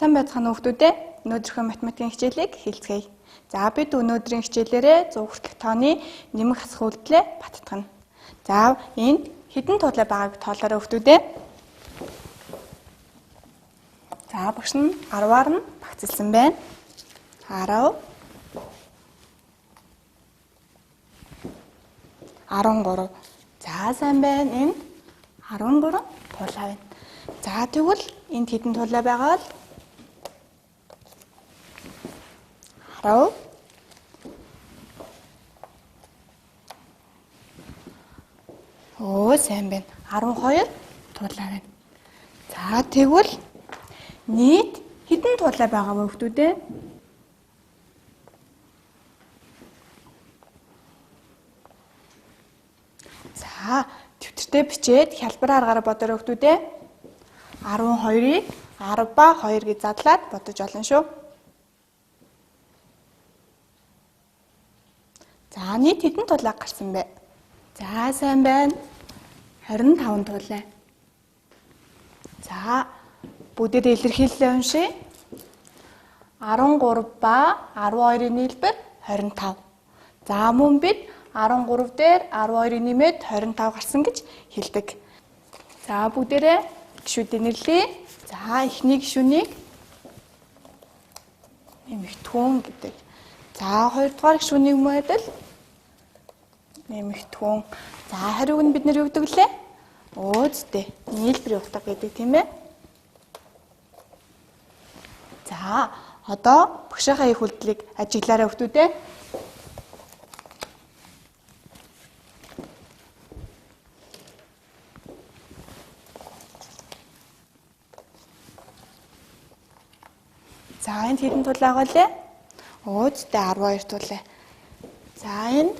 Сайн байцгаана уу хүмүүстээ. Өнөөдрийнхөө математикийн хичээлийг хэлцгээе. За бид өнөөдрийн хичээлээрээ 100 хүртэлх тооны нэмэх хасах үйлдэлээ баттгана. За энд хэдэн туулай байгааг тоолоорой хүмүүстээ. За багш нь 10-аар нь багцлсан байна. 10 13. За сайн байна. Энд 13 туулай байна. За тэгвэл энд хэдэн туулай байгаа л 10 Оо сайн байна. 12 туулай байна. За тэгвэл нийт хэдэн туулай байгаа вэ хүмүүстээ? За төвтөртэй бичээд хялбар аргаараа бодорой хүмүүстээ. 12-ыг 10 ба 2 гэж задлаад бодож олно шүү. За нийт хэдэн туулай гарсан бэ? За сайн байна. 25 туулай. За бүгдээ илэрхийллээ уншъя. 13 ба 12-ын нийлбэр 25. За мөн бид 13 дээр 12-ыг нэмээд 25 гарсан гэж хэлдэг. За бүгдээрээ гишүүдээ нэрлэе. За эхний гишүүнийг нэмэгдхүүн гэдэг. За хоёрдугаар гишүүнийг модел нэмэгдхүүн. За хариуг нь бид нэр юу гэдэг лээ? Өөдтэй нийлбэрийн утга гэдэг тийм ээ. За одоо багшийнхаа их үйлдэлийг ажиглаарай хүмүүстээ. За энд хэдэн туулай байгаа лээ? Өөдтэй 12 туулай. За энд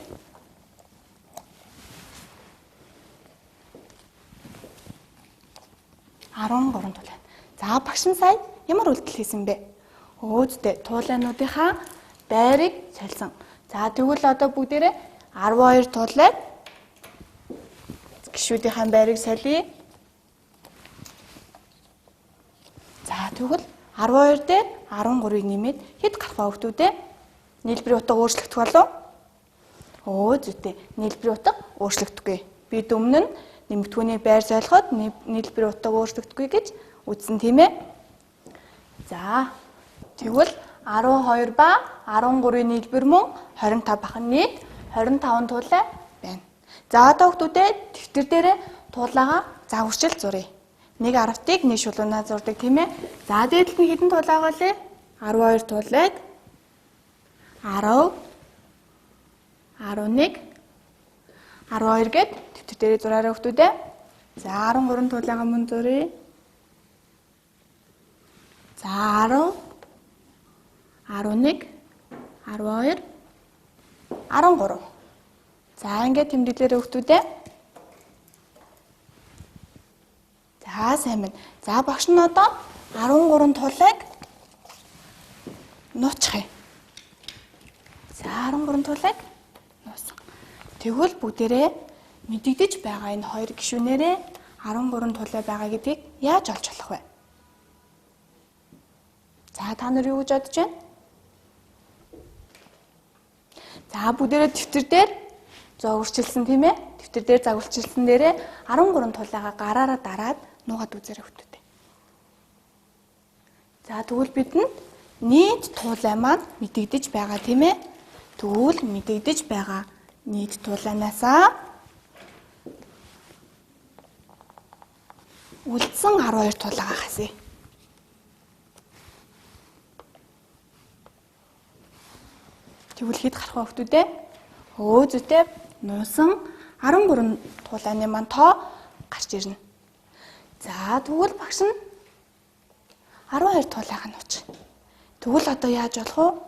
13 туулай. За багш нь сая ямар үйлдэл хийсэн бэ? Өөдтэй туулайнуудынхаа байрыг солисон. За тэгвэл одоо бүгдээрээ 12 туулай гишүүдийнхаа байрыг солиё. За тэгвэл 12 дээр 13-ыг нэмээд хэд гарах вэ хүмүүстээ? Нийлбэрийн утга өөрчлөгдөх болов? Өө зүйтэй. Нийлбэрийн утга өөрчлөгдөхгүй. Бид өмнө нь нэмэгдхүүний байр солиход нийлбэрийн утга өөрчлөгдөхгүй гэж үзсэн тийм ээ. За тэгвэл 12 ба 13-ын нийлбэр мөн 25 бахан нийт 25 туулай байна. За одоо хүмүүстээ дэвтэр дээрээ туулайгаа загварчил зуръя. Нэг аравтыг нэг шулуунаа зурдаг тийм ээ. За дээдэлт нь хэдэн туулай байгаа лээ? 12 туулайг 10 11 12 гэд дэвтэр дээрээ зураарай хүмүүстээ. За 13 туулайгаа мөн зуръя. За 10 11 12 13. За ингээд тэмдэглээрэй хүмүүстээ. За сайн байна. За багш нь одоо 13 туулайг нуучих юм. За 13 туулайг нуусан. Тэгвэл бүгдээрээ мэдэгдэж байгаа энэ хоёр гишүүнээрээ 13 туулай байгаа гэдгийг яаж олж болох вэ? За та нар юу гэж бодож байна? За бүгдээрээ дэвтэр дээр загварчилсан тийм ээ? Дэвтэр дээр загварчилсан дээрээ 13 туулайгаа гараараа дараад нуугаад үзээрэй хүмүүстээ. За тэгвэл бидэнд нийт туулай маань мэдэгдэж байгаа тийм ээ? Тэгвэл мэдэгдэж байгаа нийт туулайнаасаа үлдсэн 12 туулайгаа хасъя. Тэгвэл хэд гарах вэ хүмүүстээ? Өө зүйтэй нуусан 13 туулайны маань тоо гарч ирнэ. За тэгвэл багш нь 12 туулайгаа нуучих. Тэгвэл одоо яаж болох вэ?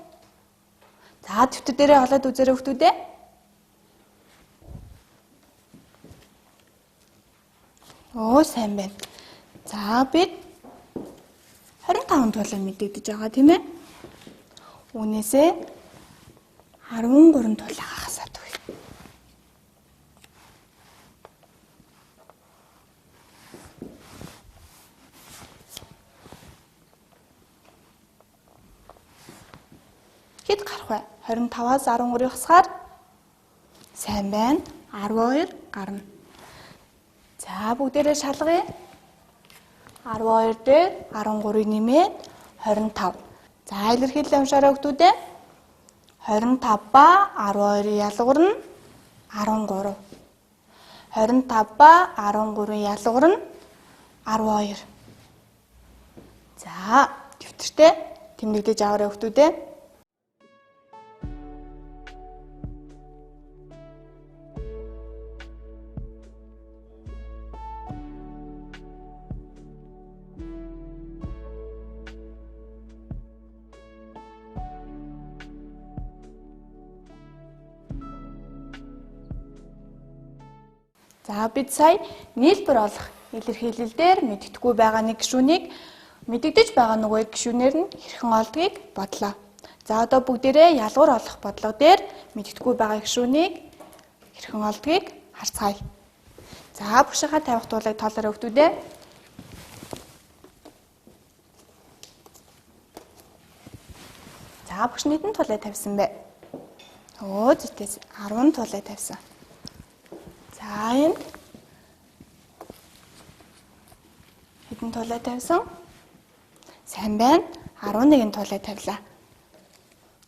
За дэвтэр дээрээ олоод үзээрэй хүмүүстээ. Оо сайн байна. За бид 25 туулай мэдэгдэж байгаа тийм ээ. Үүнээсээ 13 туулайгаа хасаад өгье. 25-аас 13-ыг хасахаар сайн байна. 12 гарна. За бүгдээрээ шалгая. 12 дээр 13-ыг нэмээд 25. За илэрхийлэл уншаарай хүүхдүүдээ. 25 ба 12-ын ялгуур нь 13. 25 ба 13-ын ялгуур нь 12. За дэвтэртээ тэмдэглэж аваарай хүүхдүүдээ. За бид сая нийлбэр олох илэрхийлэл дээр мэддэхгүй байгаа нэг гишүүнийг мэдэгдэж байгаа нөгөө гишүүнээр нь хэрхэн олдгийг бодлоо. За одоо бүгдээрээ ялгуур олох бодлого дээр мэддэхгүй байгаа гишүүнийг хэрхэн олдгийг харцгаая. За багшийнхаа тавих туулайг тоолоорой хүүхдүүдээ. За багш нэгэн туулай тавьсан бэ. Өө зүйтэй 10 туулай тавьсан. За энд хэдэн туулай тавьсан? Сайн байна. 11 туулай тавилаа.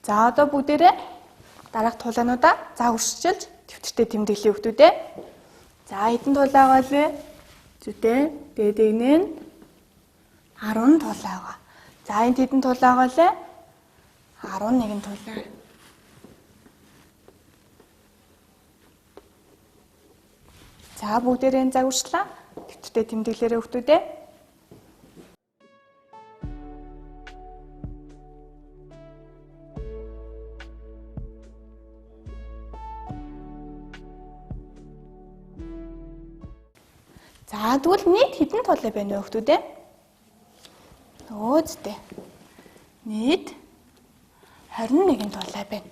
За одоо бүгдээрээ дараах туулайнуудаа заг уршилж дэвтэртээ тэмдэглэе хүүхдүүдээ. За хэдэн туулай байгаа лээ? Зүйтэй. Дээд игнэ нь 10 туулай байгаа. За энд хэдэн туулай байгаа лээ? 11 туулай. За бүгдээрээ энэ цаг уршлаа. Дэвтэртээ тэмдэглээрэй хүүхдүүдээ. За тэгвэл нийт хэдэн туулай байна вэ хүүхдүүдээ? Өөдтэй. Нийт 21 туулай байна.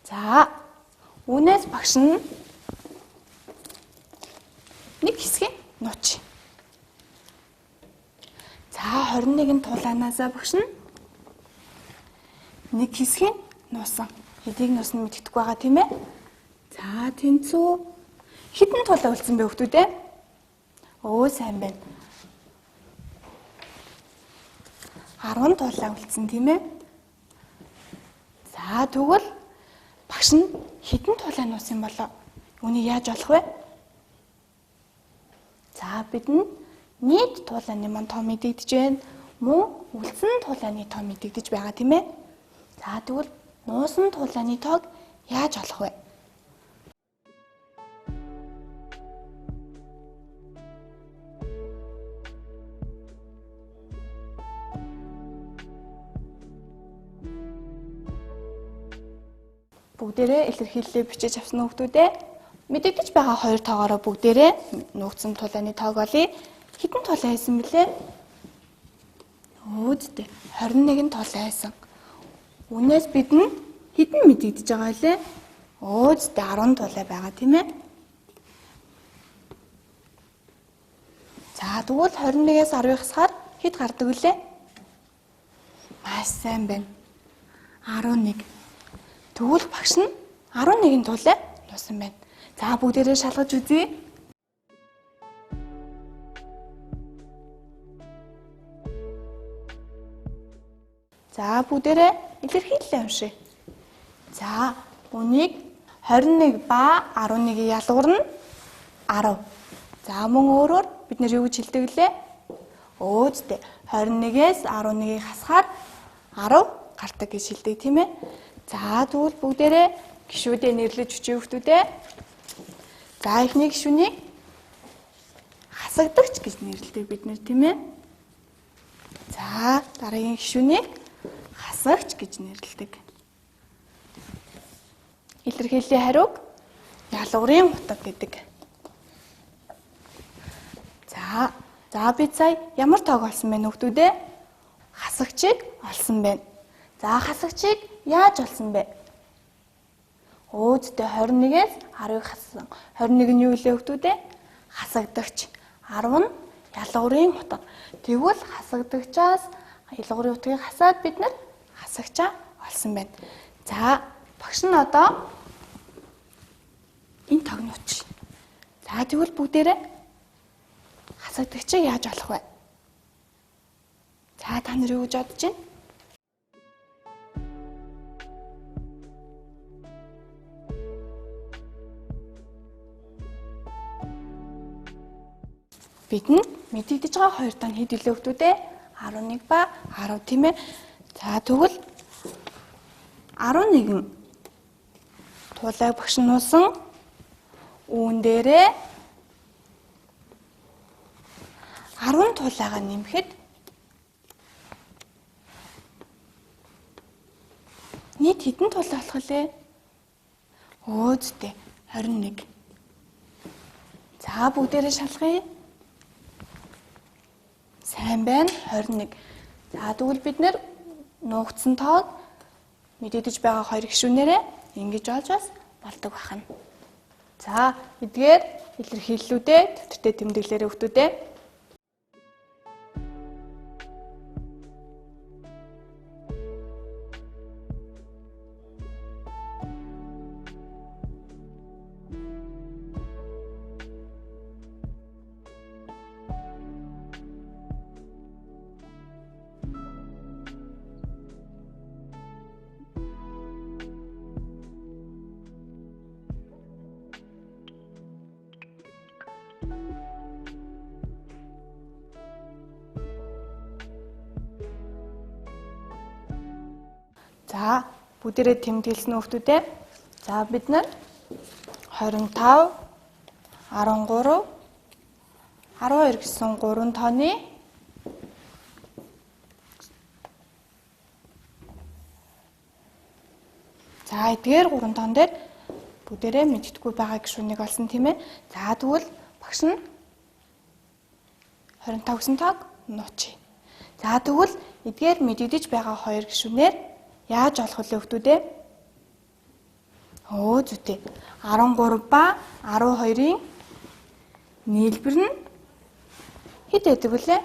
За үүнээс багш нь нэг хэсгийг нууч. За 21 туулайнаасаа багш нь нэг хэсгийг нуусан. Хэдийг нуусан мэддэхгүй байгаа тийм ээ? За тэнцүү хэдэн туулай үлдсэн бэ хүүхдүүдээ? Өө сайн байна. 10 туулай үлдсэн тийм ээ? За тэгвэл багш нь хэдэн туулай нуусан болоо? Үүнийг яаж олох вэ? За бидэнд нийт туулайны маань тоо мэдэгдэж байна. Мөн үлдсэн туулайны тоо мэдэгдэж байгаа тийм ээ? За тэгвэл нуусан туулайны тоог яаж олох вэ? Бүгдээрээ илэрхийллээ бичиж авсан хүүхдүүдээ мэдэгдэж байгаа хоёр тоогоороо бүгдээрээ нуугдсан туулайны тоог олъё. Хэдэн туулай байсан бэлээ? Өөдтэй 21 туулай байсан. Үүнээс бидэнд хэдэн мэдэгдэж байгаа лээ? Өөдтэй 10 туулай байгаа тийм ээ? За тэгвэл 21-ээс 10-ыг хасахаар хэд гардаг вүлээ? Маш сайн байна. 11. Тэгвэл багш нь 11 туулай нуусан байна. За бүгдээрээ шалгаж үзье. За бүгдээрээ илэрхийлэлээ уншъя. За үнийг 21 ба 11-ийн ялгуур нь 10. За мөн өөрөөр бид нэр юу гэж хэлдэг лээ? Өөдтэй 21-ээс 11-ийг хасахаар 10 гардаг гэж хэлдэг тийм ээ? За тэгвэл бүгдээрээ гишүүдээ нэрлэж өчье хүүхдүүдээ. За эхний гишүүнийг хасагдагч гэж нэрлэдэг бид нэр тийм ээ. За дараагийн гишүүнийг хасагч гэж нэрлэдэг. Илэрхийллийн хариуг ялгуурын утга гэдэг. За бид сая ямар тоог олсон бэ хүүхдүүдээ? Хасагчийг олсон байна. За хасагчийг яаж олсон бэ? Өөдтэй 21-ээс 10-ыг хассан. 21 нь юу вэ хүүхдүүдээ? Хасагдагч. 10 нь ялгуурын утга. Тэгвэл хасагдагчаас ялгуурын утгыг хасаад бид нар хасагчаа олсон байна. За Багш нь одоо энэ тоог нуучих. За тэгвэл бүгдээрээ хасагдагчийг яаж олох вэ? За та нар юу гэж бодож байна? Бидэнд мэдэгдэж байгаа хоёр тоо хэд илүү хүмүүс ээ? 11 ба 10 тийм ээ. За тэгвэл 11 тулайг багш нь нуусан үүн дээрээ 10 тулайгаа нэмэхэд нийт хэдэн тулай болох вэ? Өөдтэй 21. За бүгдээрээ шалгая. Сайн байна 21. За тэгвэл бид нэр нуугдсан тоог мэдэгдэж байгаа хоёр гишүүнээрээ ингэж олж бас болдог байна. За эдгээр илэрхийллүүдээ төвтөртэй тэмдэглээрэй хүмүүдээ. За бүгдээрээ тэмдэглэсэн хүмүүдээ. За бид нар 25 13 12 гэсэн 3 тооны за эдгээр 3 тоон дээр бүгдээрээ мэддэхгүй байгаа гишүүнийг олсон тийм ээ. За тэгвэл багш нь 25 гэсэн тоог нуучих. За тэгвэл эдгээр мэдэгдэж байгаа хоёр гишүүнээр яаж олох вэ хүмүүдээ? Зүйтэй. 13 ба 12-ын нийлбэр нь хэд байдаг вүлээ?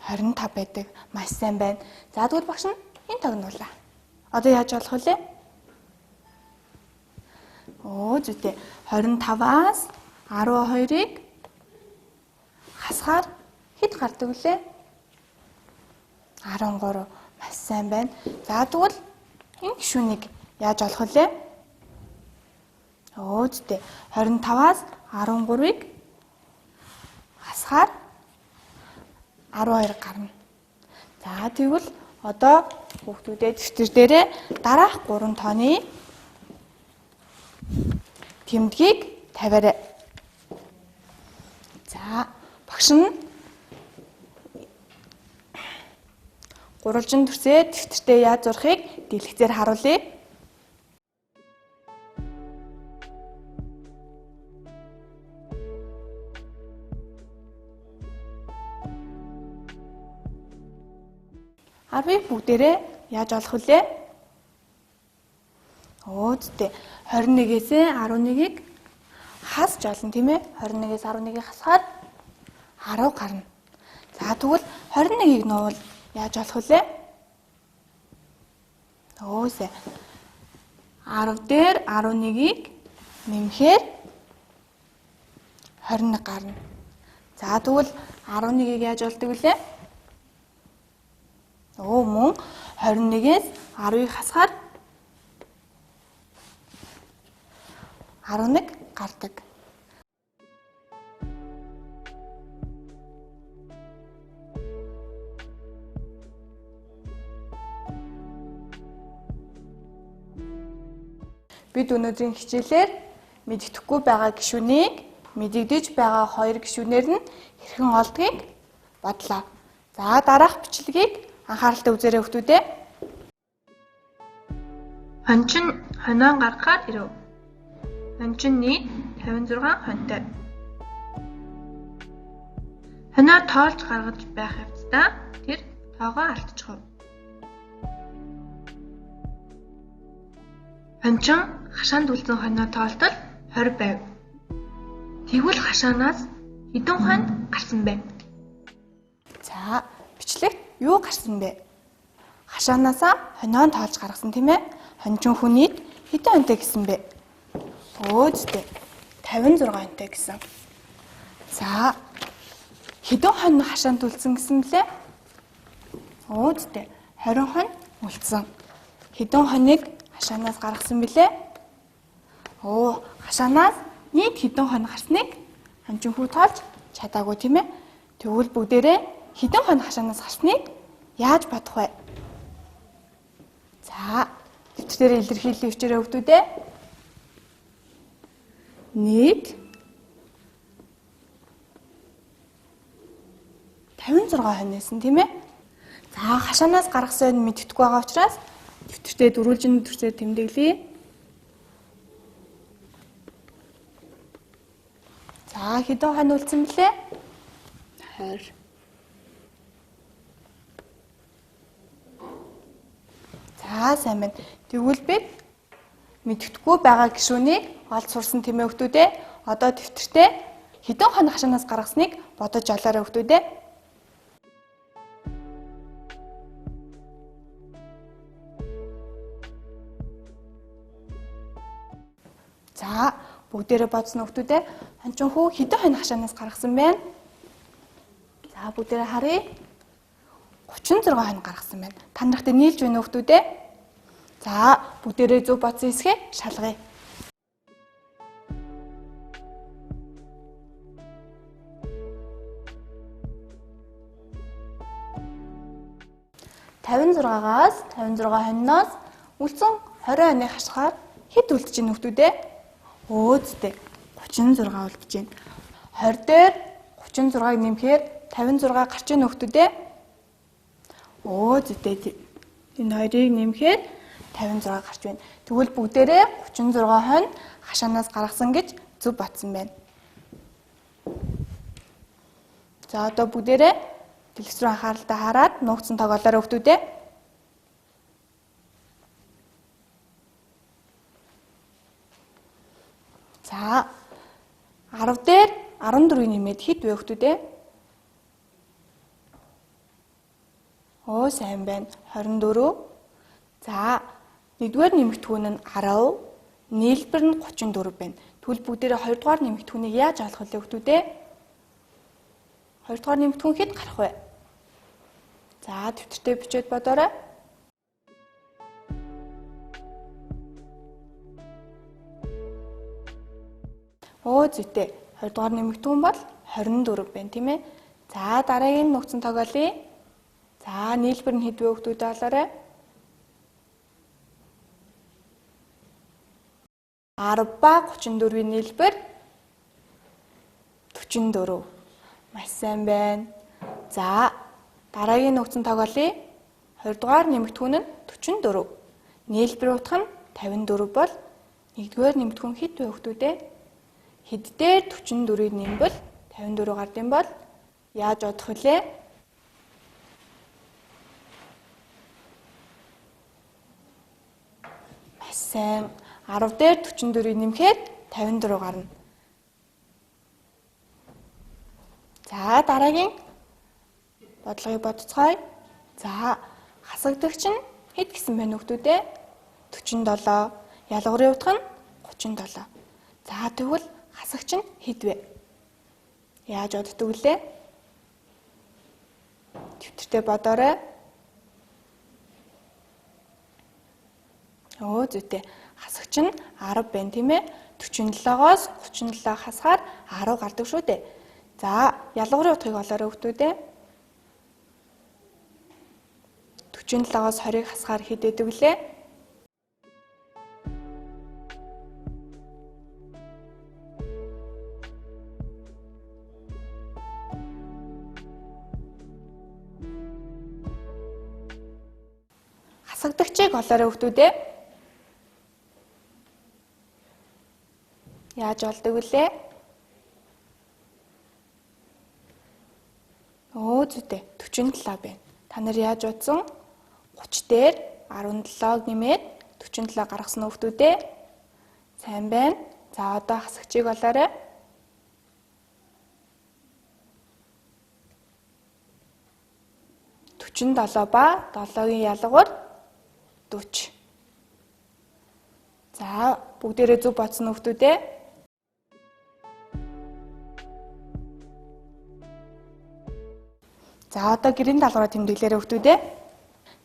25 байдаг. Маш сайн байна. За тэгвэл багш нь энэ тоог нуулаа. Одоо яаж олох вүлээ? Зүйтэй. 25-аас 12-ыг хасахаар хэд гардаг вүлээ? 13. Маш сайн байна. За тэгвэл энэ гишүүнийг яаж олох вэ? Зүйтэй. 25-аас 13-ыг хасахаар 12 гарна. За тэгвэл одоо хүүхдүүдэд дэвтэр дээрээ дараах 3 тооны тэмдгийг тавиарай. За багш нь гурвалжин төрсөө дэвтэртээ яаж зурхыг дэлгэцээр харуулъя. Арвыг бүгдээрээ яаж олох вүлээ? Зүйтэй. 21-ээс 11-ийг хасж олно тийм ээ. 21-ээс 11-ийг хасахаар 10 гарна. За тэгвэл 21-ийг нуувал яаж олох вүлээ? Сайн. 10 дээр 11-ийг нэмэхээр 21 гарна. За тэгвэл 11-ийг яаж олдог вүлээ? Мөн 21-ээс 10-ыг хасахаар 11 гардаг. Бид өнөөдрийн хичээлээр мэддэхгүй байгаа гишүүнийг мэдэгдэж байгаа хоёр гишүүнээр нь хэрхэн олдгийг бодлоо. За дараах бичлэгийг анхааралтай үзээрэй хүмүүдээ. Хончин хонио гаргахаар ирэв. Хончин нийт 56 хоньтой. Хонио тоолж гаргаж байх явцдаа тэр тоогоо алдчихав. Хончин хашаанд үлдсэн хонио тоолтол 20 байв. Тэгвэл хашаанаас хэдэн хонь гарсан бэ? За бичлэгт юу гарсан бэ? Хашаанаасаа хонио тоолж гаргасан тийм ээ. Хончин хүү нийт хэдэн хоньтой гэсэн бэ? Өөдтэй 56 хоньтой гэсэн. За хэдэн хон хашаанд үлдсэн гэсэн блэ? Өөдтэй 20 хон үлдсэн. Хэдэн хоног хашаанаас гаргасан бilé? Оо, хашаанаас нийт хэдэн хон гарсныг хончин хүү тоолж чадаагүй тийм ээ? Тэгвэл бүгдээрээ хэдэн хон хашаанаас гарсныг яаж бодох вэ? За, дэвтэр дээр илэрхийлэл өвчээрээ өгдүүдээ. Нийт 56 хон байсан тийм ээ? За, хашаанаас гаргасан нь мэддэхгүй байгаа учраас дэвтэртээ дөрвөлжин төрсөөр тэмдэглэе. За, хэдэн хон үлдсэн бэлээ? 20. За, сайн байна. Тэгвэл бид мэддэхгүй байгаа гишүүнийг олж сурсан тийм ээ хүүхдүүдээ. Одоо дэвтэртээ хэдэн хон хашаанаас гаргасныг бодож олоорой хүүхдүүдээ. За, бүгдээрээ бодсон хүүхдүүдээ хончин хүү хэдэн хон хашаанаас гаргасан бэ? За, бүгдээрээ харъя. 36 хон гаргасан байна. Та нартай нийлж байна хүүхдүүдээ? За, бүгдээрээ зөв бодсон эсхээ шалгая. 56-аас 56 хонноос үлдсэн 20 хоныг хасахаар хэд үлдэж байна хүүхдүүдээ? Өөдтэй 36 үлдэж байна. 20 дээр 36-ыг нэмэхээр 56 гарч байна хүүхдүүдээ. Өөдтэй энэ хоёрыг нэмэхээр 56 гарч байна. Тэгвэл бүгдээрээ 36 хон хашаанаас гаргасан гэж зөв бодсон байна. За, одоо бүгдээрээ дэлгэц рүү анхааралтай хараад нуугдсан тоог олоорой хүүхдүүдээ. За, 10 дээр 14-ийг нэмээд хэд вэ хүүхдүүдээ? Оо, сайн байна. 24. За, нэгдүгээр нэмэгдхүүн нь 10, нийлбэр нь 34 байна. Тэгвэл бүгдээрээ хоёрдугаар нэмэгдхүүнийг яаж олох вэ хүүхдүүдээ? Хоёрдугаар нэмэгдхүүн хэд гарах вэ? За, дэвтэртээ бичээд бодоорой. Оо, зүйтэй. Хоёрдугаар нэмэгдхүүн бол 24 байна, тийм ээ? За, дараагийн нуугдсан тоог олъё. За, нийлбэр нь хэд вэ хүүхдүүдээ олоорой. 10 ба 34-ийн нийлбэр 44. Маш сайн байна. За, дараагийн нуугдсан тоог олъё. Хоёрдугаар нэмэгдхүүн нь 44. Нийлбэр утга нь 54 бол нэгдүгээр нэмэгдхүүн хэд вэ хүүхдүүдээ? Хэд дээр 44-ийг нэмбэл 54 гардыг бол яаж бодох вүлээ? Маш сайн. 10 дээр 44-ийг нэмэхэд 54 гарна. За, дараагийн бодлогыг бодцгоё. За, хасагдагч нь хэд гэсэн бэ хүүхдүүдээ? 47. Ялгуурын утга нь 37. За, тэгвэл хасагч нь хэд вэ? Яаж боддог вүлээ? Дэвтэртээ бодоорой. Өө, зүйтэй. Хасагч нь 10 байна, тийм ээ? 47-оос 37 хасахаар 10 гардаг шүү дээ. За, ялгуурын утгыг олоорой хүүхдүүдээ. 47-оос 20-ыг хасахаар хэд өгдөг вүлээ? Хасагдагчийг олоорой хүүхдүүдээ. Яаж олдог вүлээ? Өө, зүйтэй. 47 байна. Та нар яаж бодсон? 30 дээр 17-г нэмээд 47 гаргасан хүүхдүүдээ. Сайн байна. За, одоо хасагчийг олоорой. 47 ба 7-гийн ялгуур 40. За, бүгдээрээ зөв бодсон хүүхдүүд ээ. За, одоо гэрийн даалгавраа тэмдэглээрэй хүүхдүүд ээ.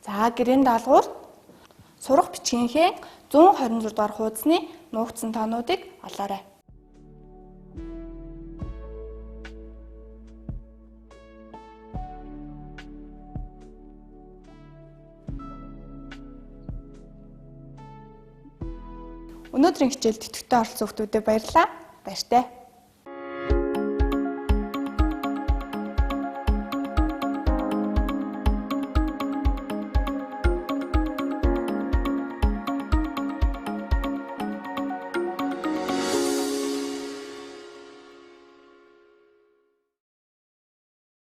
За, гэрийн даалгавар сурах бичгийнхээ 126 дугаар хуудасны нуугдсан тоонуудыг олоорой. Өнөөдрийн хичээлд идэвхтэй оролцсон хүүхдүүдэд баярлалаа. Баяртай.